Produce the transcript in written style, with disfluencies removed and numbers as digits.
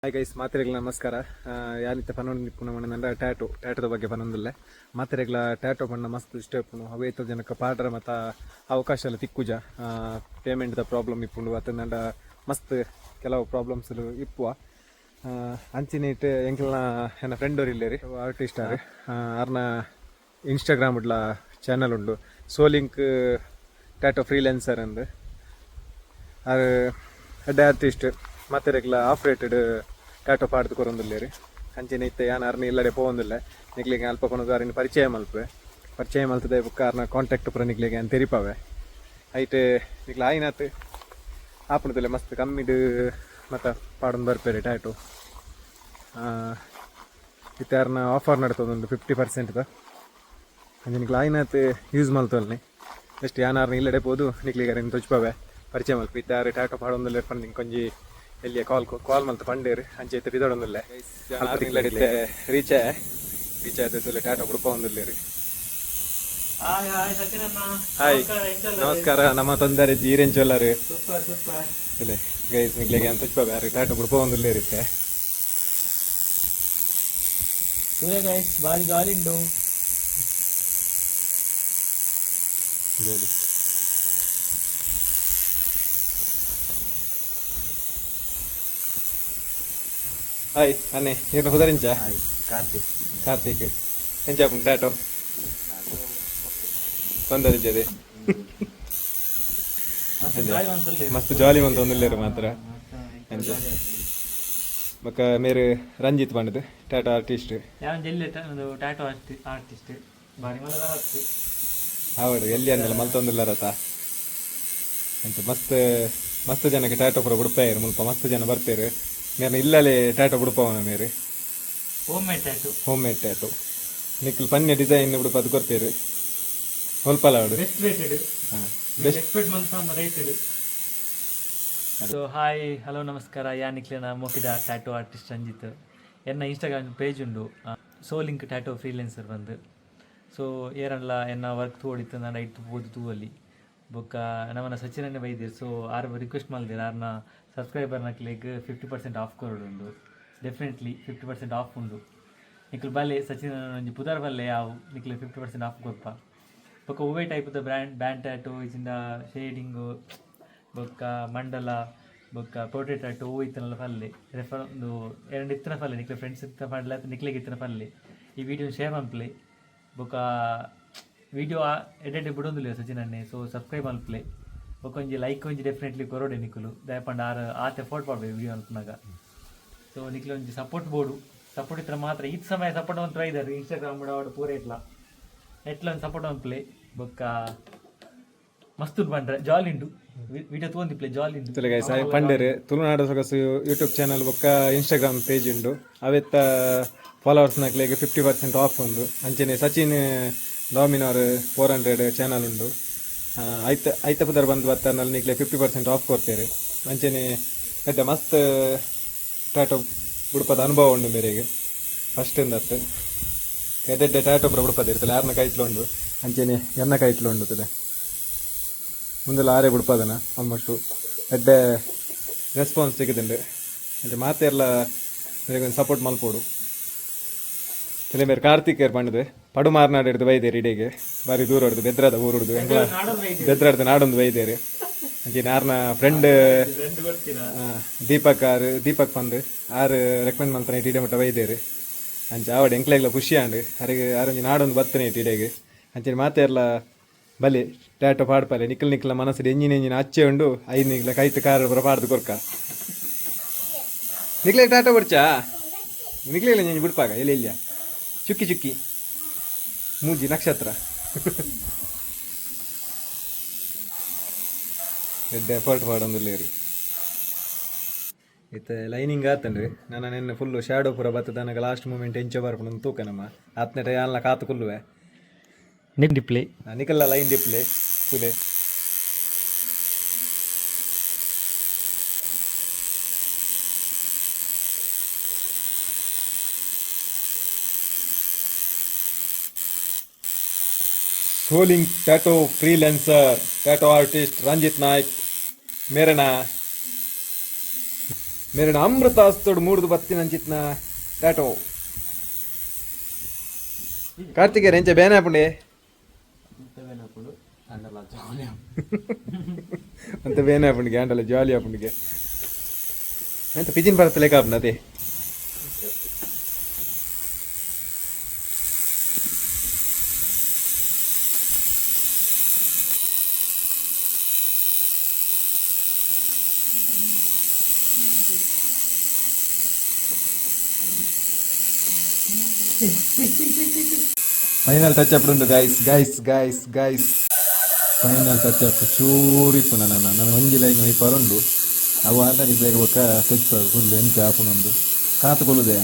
Hi guys, ಮಾತೆರೆಗ್ಲ ನಮಸ್ಕಾರ. ಯಾನಿತ್ತೆ ಪನೊಂದು ನಿಪ್ಪುನ ಮಣ್ಣಂಡ tattoo, ಟ್ಯಾಟೋದ ಬಗ್ಗೆ ಪನೊಂದುಲ್ಲೆ. ಮಾತೆರೆಗ್ಲ tattoo ಪಂಡ ಮಸ್ತ್ ಇಷ್ಟ ಇಪ್ಪುಂಡು. ಅವೇ ಜನಕ್ಕೆ ಪಾಡ್ರ ಮತ ಅವಕಾಶ ಎಲ್ಲ ತಿಕ್ಕುಜ. ಪೇಮೆಂಟ್ದ ಪ್ರಾಬ್ಲಮ್ ಇಪ್ಪುಂಡು, ಅತ್ತಂಡ ಮಸ್ತ್ ಕೆಲವು ಪ್ರಾಬ್ಲಮ್ಸ್ ಇಪ್ಪುವ. ಅಂಚಿನ ಇಟ್ಟು ಎಂಕಲ್ನ ಎನ್ನ ಫ್ರೆಂಡ್ ಅವರು ಇಲ್ಲೇರಿ, ಆರ್ಟಿಸ್ಟ್ ಆರ್. ಆರ್ನ ಇನ್ಸ್ಟಾಗ್ರಾಮ್ ಇಡ್ಲ ಚಾನಲ್ ಉಂಡು, ಸೋಲಿಂಕ್ ಟ್ಯಾಟೋ ಫ್ರೀಲೆನ್ಸರ್ ಅಂದ್. ಆರ್ ಎಡ್ಡೆ ಆರ್ಟಿಸ್ಟ್. ಮಾತೆರೆಗ್ಲ ಆಫ್ ರೇಟೆಡ್ ಟ್ಯಾಟೋ ಪಾಡ್ದು ಕೊರೊಂದುಲ್ಲೆರ್. ಅಂಚೆನೆ ಇತ್ತೆ ಯಾನ್ ಅರ್ನ ಇಲ್ಲಡೆ ಪೋವೊಂದುಲ್ಲೆ. ನಿಕ್ಲೆಗ್ ಅಲ್ಪ ಕೊನೊದು ಅರೆನ್ ಪರಿಚಯ ಮಲ್ಪುವೆ. ಪರಿಚಯ ಮಲ್ತದೆ ಬೊಕ್ಕ ಅರ್ನ ಕಾಂಟ್ಯಾಕ್ಟ್ ಪೂರ ನಿಕ್ಲೆಗ್ ಯಾನ್ ತೆರಿಪಾವೆ. ಐಟ್ ನಿಕ್ಲೆ ಆಯಿನಾತ್ ಆಪುಂಡುದಲ್ಲ, ಮಸ್ತ್ ಕಮ್ಮಿಡ್ ಮತ ಪಾಡೊಂದು ಬರ್ಪೆರ್ ಟ್ಯಾಟೋ. ಇತ್ತೆ ಅರ್ನ ಆಫರ್ ನಡತೊಂದುಂಡು 50%ದ. ಅಂಚ ನಿಕ್ಲೆ ಆಯಿನಾತ್ ಯೂಸ್ ಮಲ್ತೊಲ್ನಿ. ಜಸ್ಟ್ ಯಾನ್ ಅರ್ನ ಇಲ್ಲಡೆ ಪೋದು ನಿಕ್ಲೆಗ್ ಅರೆನ್ ತೊಜ್ಪಾವೆ, ಪರಿಚಯ ಮಲ್ಪು. ಇತ್ತೆ ಆರ್ ಟ್ಯಾಟೋ ಪಾಡೊಂದುಲ್ಲೆರ್ ಪಂದ್ ಒಂಜಿ ಎಲ್ಲಿಯ ಕಾಲ್ ಕಾಲ್ ಮಲ್ತ್ ಪಂಡೇರ್. ಅಂಚ ಇತ್ತೆ ಪಿದಡೊಂದುಲ್ಲೆ. ಅಲ್ಪ ಇಲ್ಲಡೆ ಇತ್ತೆ ರೀಚ್ ರೀಚ್ ಆಯ್ತು. ಟ್ಯಾಟೋ ಬುಡ್ಪಾವೊಂದುಲ್ಲೆರ್. ಹಾಯ್ ಹಾಯ್ ಸಚಿನ್ ಅಣ್ಣ. ಹಾಯ್. ನಮಸ್ಕಾರ, ಎಂಚಲ್ಲ? ನಮಸ್ಕಾರ, ನಮ್ಮ ತೊಂದರೆ ಈರೆಂಚೊಲ್ಲರು. Super super. ಇಲ್ಲ ಗೈಸ್, ನಿಕ್ಲೆಗ್ ಯಾನ್ ತೊಜ್ಪಾವೆ. ಆರ್ ಟ್ಯಾಟೋ ಬುಡ್ಪಾವೊಂದುಲ್ಲೆರ್ ಇತ್ತೆ. ಸೂರ್ಯ ಗೈಸ್, ಬಾರಿ ಜಾಲಿ ಉಂಡು. ಜೋಲಿ. ಹಾಯ್ ಅಣ್ಣೆ, ಈರ್ನ ಪುದರಿಂಚ? ಹಾಯ್, ಕಾರ್ತಿಕ್. ಕಾರ್ತಿಕ್. ಎಂಚ ಆಪುಂಡು ಟ್ಯಾಟೋ? ತೊಂದರೆ ಇಜ್ಜದೆ? ಮಸ್ತ್ ಜಾಲಿ ಮನ್ಸಲ್ಲಿ. ಮಸ್ತ್ ಜಾಲಿ ಮಂತೊಂದುಲ್ಲೆರ್ ಮಾತ್ರ. ಎಂಚ ಬೊಕ್ಕ ಮೇರ್ ರಂಜಿತ್ ಪಂಡದು, ಟ್ಯಾಟೋ ಆರ್ಟಿಸ್ಟ್. ಯಾನ್ ಜೆಲ್ಲೆ ಒಂದು ಟ್ಯಾಟೋ ಆರ್ಟಿಸ್ಟ್, ಬಾರಿ ಮಲ್ಲ ಆರ್ಟಿಸ್ಟ್. ಹೌದು, ಎಲ್ಲಿ ಅನ್ನೆಲ್ಲ ಮಲ್ತೊಂದುಲ್ಲರತ. ಎಂಚ ಮಸ್ತ್ ಮಸ್ತ್ ಜನಕ್ಕೆ ಟ್ಯಾಟೋ ಪೂರ ಬುಡ್ಪಾಯೆರ್. ಮುಲ್ಪ ಮಸ್ತ್ ಜನ ಬರ್ಪೆರ್. ಮೇರ್ನ ಇಲ್ಲಲೇ ಟ್ಯಾಟೋ ಬುಡ್ಪಾವನ ಮೇರ್. Home made tattoo. Home made tattoo. ನಿಕ್ಲ್ ಪನ್ಯ ಡಿಸೈನ್ ಬುಡ್ಪಾದ್ ಕೊರ್ಪೆರ್. ಒಲ್ಪಲ ಆವಡ್. Best rated. ಹಾಂ, ಬೆಸ್ಟ್. ಎಕ್ಸ್ಪೆಕ್ಟ್ ಮಲ್ತ ರೇಟೆಡ್. ಸೊ ಹಾಯ್, ಹಲೋ, ನಮಸ್ಕಾರ. ಯಾನ್ ನಿಕ್ಲೆನ ಮೋಕಿದ ಟ್ಯಾಟೋ ಆರ್ಟಿಸ್ಟ್ ರಂಜಿತ್. ಎನ್ನ ಇನ್ಸ್ಟಾಗ್ರಾಮ್ ಪೇಜ್ ಉಂಡು, ಸೋ ಲಿಂಕ್ ಟ್ಯಾಟೋ ಫ್ರೀಲೆನ್ಸರ್ ಬಂದು. ಸೊ ಏರನ್ಲ ಎನ್ನ ವರ್ಕ್ ತೋಡಿತ್ತು ನಾನು ಐಟ್ ಪೋದು ತೂವಲಿ. ಬೊಕ್ಕ ನಮ್ಮನ ಸಚಿನನ್ನೇ ಬೈದೆರ್. ಸೊ ಆರ್ ರಿಕ್ವೆಸ್ಟ್ ಮಲ್ದೆರ್, ಆರ್ನ ಸಬ್ಸ್ಕ್ರೈಬರ್ ನಕ್ಲೆಗ್ 50% ಆಫ್ ಕೊರೊಡುಂಡು. ಡೆಫಿನೆಟ್ಲಿ 50% ಆಫ್ ಉಂಡು. ನಿಕ್ಲು ಬಲೆ, ಸಚಿನ್ ಒಂಜಿ ಪುದರ್ ಬಲ್ಲೆ ಯಾವು, ನಿಕ್ಲೆ 50% ಆಫ್ ಕೊರ್ಪ. ಬೊಕ್ಕ ಒವ್ವೇ ಟೈಪ್ದ ಬ್ರ್ಯಾಂಡ್ ಬ್ಯಾಂಡ್ ಟ್ಯಾಟೋ ಇಜಿಂಡ ಶೇಡಿಂಗು, ಬೊಕ್ಕ ಮಂಡಲ, ಬೊಕ್ಕ ಪೋರ್ಟ್ರೇಟ್ ಟ್ಯಾಟೋ ಒವು ಇತ್ತನಲ್ಲ ಪಲ್ಲೆ. ರೆಫರ್ ಒಂದು ಎರಡು ಇತ್ತನ ಪಲ್ಲೆ, ನಿಕ್ಲೆ ಫ್ರೆಂಡ್ಸ್ ಇತ್ತ ಪಡ್ಲೆ, ನಿಕ್ಲೆಗ್ ಇತ್ತನ ಪಲ್ಲೆ. ಈ ವಿಡಿಯೋ ಶೇರ್ ಮನ್ಪುಲೆ. ಬೊಕ್ಕ ವಿಡಿಯೋ ಎಡೆಡ್ ಬಿಡೊಂದಿಲ್ಲ ಸಚಿನ್ ಅಣ್ಣೆ. So subscribe ಮನ್ಪುಲೆ. ಬೊಕ್ಕ ಒಂಜಿ ಲೈಕ್ ಒಂಜಿ ಡೆಫಿನೆಟ್ಲಿ ಕೊರೊಡೆ ನಿಕುಲು. ದಾಯೆ ಆರ್ ಆತ್ ಎಫೋರ್ಟ್ ಪಾಡ್ವೆ ವಿಡಿಯೋ ಅನ್ಪುನಾಗ. ಸೊ ನಿಕ್ಲೆ ಒಂಜಿ ಸಪೋರ್ಟ್ ಬೋಡು. ಸಪೋರ್ಟ್ ಇತ್ರ ಮಾತ್ರ ಈತ್ ಸಮಯ ಸಪೋರ್ಟ್ ಮಂತ್ರ ಇದ್ದಾರೆ. ಇನ್ಸ್ಟಾಗ್ರಾಮ್ ಬಿಡವಾಡು ಪೂರ ಇಟ್ಲ ಎಟ್ಲ ಒಂದು ಸಪೋರ್ಟ್ ಮನ್ಪುಲೆ. ಬೊಕ್ಕ ಮಸ್ತ್ ಉಂಡು ಪಂಡ್ರೆ ಜಾಲಿ ಉಂಡು. ವಿಡಿಯೋ ತೂವೊಂದಿಪ್ಲೆ, ಜಾಲಿ ಉಂಡು. ತುಲೆ ಗೈಸ್, ಪಂಡೆರ್ ತುಳುನಾಡ ಸೊಗಸು ಯೂಟ್ಯೂಬ್ ಚಾನಲ್ ಬೊಕ್ಕ ಇನ್ಸ್ಟಾಗ್ರಾಮ್ ಪೇಜ್ ಉಂಡು. ಅವೆತ್ತ ಫಾಲೋವರ್ಸ್ ನಕ್ಲೆಗ್ 50% ಆಫ್ ಉಂಡು. ಅಂಚೆನೆ ಸಚಿನ್ ಡಾಮಿನಾರ್ 400 ಚಾನಲ್ ಉಂಡು. ಐತ ಐತ ಪುದರ್ ಬಂದು ಬತ್ತನಲ್ಲಿ ನಿಕ್ಲೆ 50% ಆಫ್ ಕೊರ್ಪೆರ್. ಅಂಚೆನೆ ಎಡ್ಡೆ ಮಸ್ತ್ ಟ್ಯಾಟೋ ಬುಡ್ಪದ ಅನುಭವ ಉಂಡು ಮೇರೆಗ್. ಫಸ್ಟ್ ಇಂದತ್ತು ಎಡ್ಡೆ ಎಡ್ಡೆ ಟ್ಯಾಟೋ ಪೂರ ಬುಡ್ಪದ ಇರ್ತದೆ. ಯಾರನ್ನ ಕೈಟ್ಲ ಉಂಡು, ಅಂಚೆನೆ ಎನ್ನ ಕೈಟ್ಲ ಉಂಡು. ತುಲೆ ಮುಂದೆಲ್ಲ ಆರೆ ಬುಡ್ಪದನ. ಆಲ್ಮೋಸ್ಟು ಎಡ್ಡೆ ರೆಸ್ಪಾನ್ಸ್ ಸಿಗುದುಂಡು. ಅಂಚೆ ಮಾತೆರ್ಲ ಮೇರೆಗ್ ಸಪೋರ್ಟ್ ಮಲ್ಪೊಡು. ತುಲೆ ಮೇರ್ ಕಾರ್ತಿಕೇರ್ ಪಂಡ್ದು ಪಡುಮಾರ್ನಾಡ್ ಹಿಡ್ದು ಬೈದೇರು. ಇಡೆಗೆ ಬಾರಿ ದೂರ ಹಿಡ್ದು, ಬೆದ್ರದ ಊರುಡ್ದು, ಎಂಕ್ಲ ಬೆದ್ರಡ್ದು ನಾಡೊಂದು ಬೈದೇರು. ಅಂಚೆ ಆರ್ನ ಫ್ರೆಂಡ್ ದೀಪಕ್, ಆರ್ ದೀಪಕ್ ಪಂದ್ ಆರ್ ರೆಕಮೆಂಡ್ ಮಲ್ತನ ಇಡೆ ಮುಟ್ಟ ಬೈದೇರು. ಅಂಚ ಆವಡ್ ಎಂಕ್ಲೆಗ್ಲ ಖುಷಿ ಆಂಡ್. ಅರೆಗ್ ಆರೊಂಜಿ ನಾಡೊಂದು ಬತ್ತನೆ ಇಡೆಗ್. ಅಂಚೆ ಮಾತೆರ್ಲ ಬಲೆ, ಟ್ಯಾಟೋ ಪಾಡ್ಪಲೆ. ನಿಕ್ಲ್ ನಿಕ್ಲ ಮನಸ್ಸು ಎಂಜಿನ ಎಂಜಿನ ಅಚ್ಚೆ ಉಂಡು, ಐದು ನಿಕ್ಲ ಕೈಟ್ ಕಾರ್ ಪೂರ ಪಾಡ್ದು ಕೊರ್ಕ. ನಿಕ್ಲೆ ಟ್ಯಾಟೋ ಬಡ್ಚಾ? ನಿಕ್ಲೆ ಎಂಜಿನ ಬಿಡ್ಪಾಗ ಎಲ್ಲಿ ಎಲ್ಲಿಯ ಚುಕ್ಕಿ ಚುಕ್ಕಿ ಮೂಜಿ ನಕ್ಷತ್ರ. ಎಡ್ಡೆ ಎಫರ್ಟ್ ಪಾಡೊಂದುಲ್ಲೇರಿ. ಇತ್ತೆ ಲೈನಿಂಗ್ ಆತಂಡ್ರಿ. ನಾನು ನಿನ್ನೆ ಫುಲ್ಲು ಶ್ಯಾಡೋ ಪೂರ ಬತ್ತದ. ಲಾಸ್ಟ್ ಮೂಮೆಂಟ್ ಎಂಚ ಬರ್ಪುಂಡು ತೂಕ ನಮ್ಮ. ಆತ್ನೆಟ ಯಾನ್ಲ ಕಾತು ಕುಲ್ಲುವೆ. ನಿಕ್ ಡಿಪ್ಲೆ. ನಿಕಲ್ಲ ಲೈನ್ ಡಿಪ್ಲೆ ತುಲೆ. ಸೋಲಿಂಗ್ tattoo freelancer tattoo artist Ranjit Naik ಮೇರನ. ಮೇರೆನ ಅಮೃತಾಸ್ತೋಡು ಮೂಡ್ದು ಬತ್ತಿನಂಚಿತ್ನ ಟ್ಯಾಟೋ. ಕಾರ್ತಿಕೇರ ಎಂಚ ಬೇನೆ ಆಪುಂಡೆ? ಅಂತ ಬೇನೆ ಆಪುಂಡಿಗೆ, ಆಂಡಲ ಜಾಲಿ ಆಪುಂಡಿಗೆ. ಎಂತ ಪಿಜಿನ್ ಬರತ್ತ ಲೆಕ್ಕ ಆಪುಂಡು ಅದೇ. ಫೈನಲ್ ಟಚ್ ಅಪ್ ಉಂಡು guys, guys, guys, guys, final touch up. ಚೂರು ಇಪ್ಪು ನನ್ನ ನನ್ನ ಒಂಜಿ ಲೈನ್ ಒಯ್ಪಾರುಂಡು. ಅವು ಆಂಡ ನಿಕ್ಲೆಗ್ ಬೊಕ್ಕ ತೆಚ್ಚ ಫುಲ್ ಎಂಚ ಆಪುನೊಂದು ಕಾತು ಕೊಲ್ಲುದೆ.